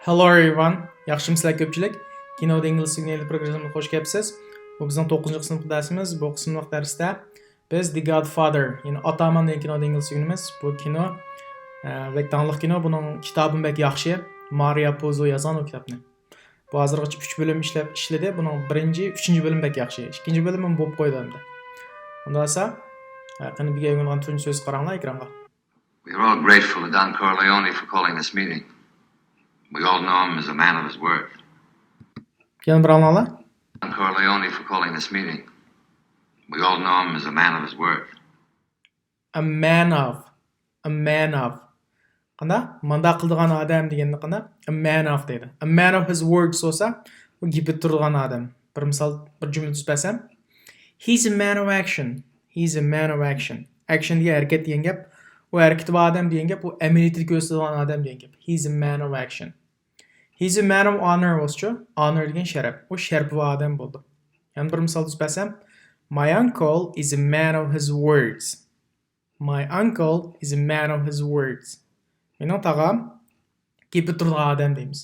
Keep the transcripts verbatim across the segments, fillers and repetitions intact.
Hello everyone. ياخشىمۇسىلەر كۆپچىلىك؟ كىنودا ئىنگلىز تۈگۈنى پروگراممىغا خوش كەپسىز. بۇ بىزنىڭ توققۇزىنچى سىنىپ دەرسىمىز. بۇ قىسىملىق دەرستە بىز The Godfather، يەنى ئاتامان دېگەن كىنودا ئىنگلىز تۈگۈنىمىز. بۇ كىنو، ئە، بەك داڭلىق كىنو. بۇنىڭ كىتابىمۇ بەك ياخشى. مارىيا پوزو يازغان ئۇ كىتابنى. بۇ ھازىرغىچە ئۈچ بۆلۈم ئىشلەپ، ئىشلىدى. بۇنىڭ بىرىنچى، ئۈچىنچى بۆلۈم بەك ياخشى. ئىككىنچى بۆلۈم بولۇپ قويدى ئەمدى. ئۇنداق بولسا، ئە، قېنى بىر ئۆگىنىدىغان تۇنجى سۆز قاراڭلار ئېكرانغا. We're all grateful to Don Corleone for calling this meeting. We all know him as a man of his word. يەنە بىر ئاڭلاڭلار. Don Corleone for calling this meeting. We all know him as a man of his word. A man of. A man of. قانداق؟ مانداق قىلىدىغان ئادەم دېگەندە قانداق؟ A man of دەيدۇ. A man of his words بولسا، ئۇ گېپىدە تۇرىدىغان ئادەم. بىر مىسال، بىر جۈملە تۈزۈپ بەرسەم، He's a man of action. He's a man of action. Action دېگەن ھەرىكەت دېگەن گەپ. ئۇ ھەرىكىتى بار ئادەم دېگەن گەپ. ئۇ ئەمەلىيىتىدە كۆرسىتىدىغان ئادەم دېگەن گەپ. He's a man of action. He's a man of honor بولسىچۇ؟ Honor دېگەن شەرەپ. ئۇ شەرىپى بار ئادەم بولىدۇ. يەنە بىر مىسال تۈزۈپ بەرسەم، My uncle is a man of his words. My uncle is a man of his words. مېنىڭ تاغام گېپىدە تۇرىدىغان ئادەم دەيمىز.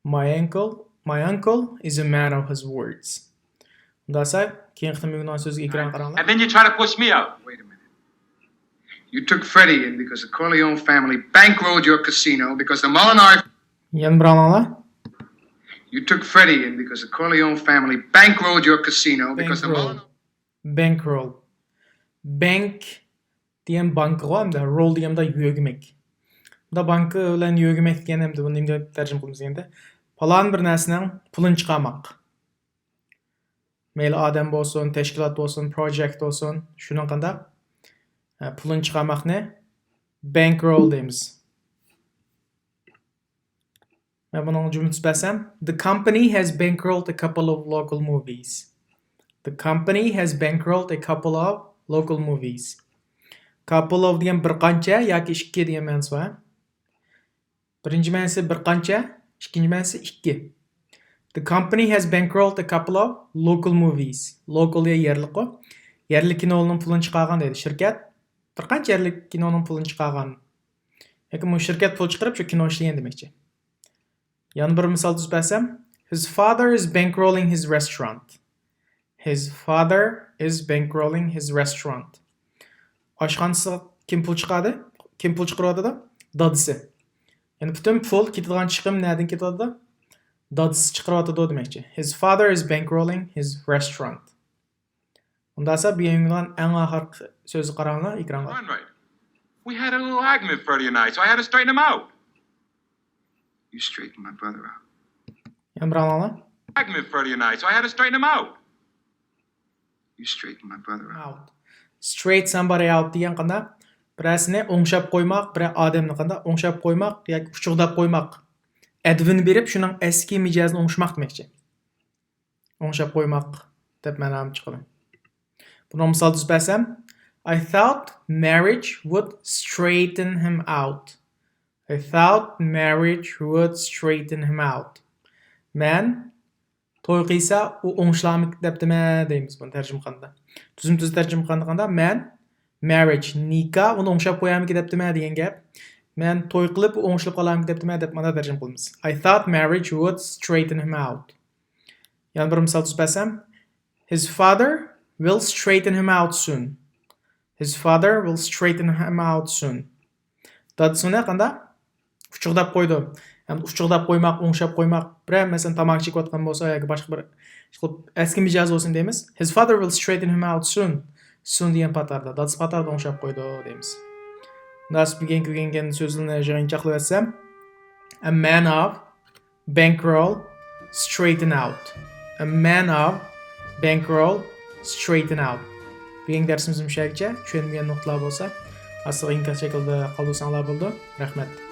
My uncle, my uncle is a man of his words. ئۇنداق بولسا، كېيىنكى قېتىم ئۆگىنىدىغان سۆزگە ئېكران قاراڭلار. And then you try to push me out. Wait a minute. You took Freddie in because the Corleone family bankrolled your casino because the Molinari يەنە بىر ئاڭلاڭلار. You took Freddie in because the Corleone family bankrolled your casino because the Bankroll. Molinari Bankroll. Bank دېگەن بانكىغۇ ئەمدى، roll دېگەن مۇنداق يۆگىمەك. مۇنداق بانكا بىلەن يۆگىمەك دېگەن ئەمدى بۇنى نېمە دەپ تەرجىمە قىلىمىز دېگەندە، پالان بىر نەرسىنىڭ پۇلىنى چىقارماق. مەيلى ئادەم بولسۇن، تەشكىلات بولسۇن، project بولسۇن، شۇنىڭ قانداق، ئە، پۇلىنى چىقارماقنى bankroll دەيمىز. مەن بۇنىڭغا جۈملە تۈزۈپ بەرسەم، The company has bankrolled a couple of local movies. The company has bankrolled a couple of local movies. Couple of دېگەن بىر قانچە ياكى ئىككى دېگەن مەنىسى بار. بىرىنچى مەنىسى بىر قانچە، ئىككىنچى مەنىسى ئىككى. The company has bankrolled a couple of local movies. Local دېگەن يەرلىكقۇ. يەرلىك كىنونىڭ پۇلىنى چىقارغان دەيدۇ. شىركەت بىر قانچە يەرلىك كىنونىڭ پۇلىنى چىقارغان. ياكى بۇ شىركەت پۇل چىقىرىپ، شۇ كىنو ئىشلىگەن دېمەكچى. يەنە بىر مىسال تۈزۈپ بەرسەم، His father is bankrolling his restaurant. His father is bankrolling his restaurant. ئاشخانىسىغا كىم پۇل چىقاردى؟ كىم پۇل چىقىرىۋاتىدۇ؟ دادىسى. يەنى پۈتۈن پۇل، كېتىدىغان چىقىم نەدىن كېتىۋاتىدۇ؟ دادىسى چىقىرىۋاتىدۇ دېمەكچى. His father is bankrolling his restaurant. ئۇنداق بولسا، بۈگۈنكى ئەڭ ئاخىرقى سۆزگە قاراڭلار ئېكرانغا. All right. We had a little argument Freddie and I, so I had to straighten him out. You straighten my brother out. يەنە بىر ئاڭلاڭلار. Argument Freddie and I, so I had to straighten him out. You straighten my brother out. Out. Straight somebody out دېگەن قانداق؟ بىرەرسىنى ئوڭشاپ قويماق، بىرەر ئادەمنى قانداق ئوڭشاپ قويماق ياكى ئۇچۇقداپ قويماق. ئەدىپىنى بېرىپ، شۇنىڭ ئەسكى مىجەزىنى ئوڭشىماق دېمەكچى. ئوڭشاپ قويماق دەپ مەنامۇ چىقىدۇ. بۇنىڭ مىسال تۈزۈپ بەرسەم، I thought marriage would straighten him out. I thought marriage would straighten him out. مەن توي قىلسا ئۇ ئوڭشىلارمىكىن دەپتىمەن دەيمىز بۇنى تەرجىمە قىلغاندا. تۈزۈم تۈز تەرجىمە قىلغاندا مەن marriage، نىكاھ ئۇنى ئوڭشاپ قويارمىكىن دەپتىمەن دېگەن گەپ. مەن توي قىلىپ ئۇ ئوڭشىلىپ قالارمىكىن دەپتىمەن دەپ مانا تەرجىمە قىلىمىز. I thought marriage would straighten him out. يەنە بىر مىسال تۈزۈپ بەرسەم، His father will straighten him out soon. His father will straighten him out soon. دادىسى ئۇنى قانداق؟ ئۇچۇقداپ قويىدۇ. ھەم ئۇچۇقداپ قويماق، ئوڭشاپ قويماق. بىرەر، مەسىلەن، تاماكا چېكىۋاتقان بولسا ياكى باشقا بىر ئىش قىلىپ، ئەسكى مىجەزى بولسۇن دەيمىز. His father will straighten him out soon. Soon دېگەن پاتاردا، دادىسى پاتاردا ئوڭشاپ قويىدۇ دەيمىز. داس بۈگۈنكى ئۆگەنگەن سۆزلىرىنى يىغىنچاقلاپ ئۆتسەم، A man of bankroll straighten out. A man of bankroll straighten out. بۈگۈنكى دەرسىمىز مۇشۇ يەرگىچە. چۈشەنمىگەن نۇقتىلار بولسا، ئاستىغا ئىنكاس شەكلىدە قالدۇرساڭلار بولىدۇ. رەھمەت.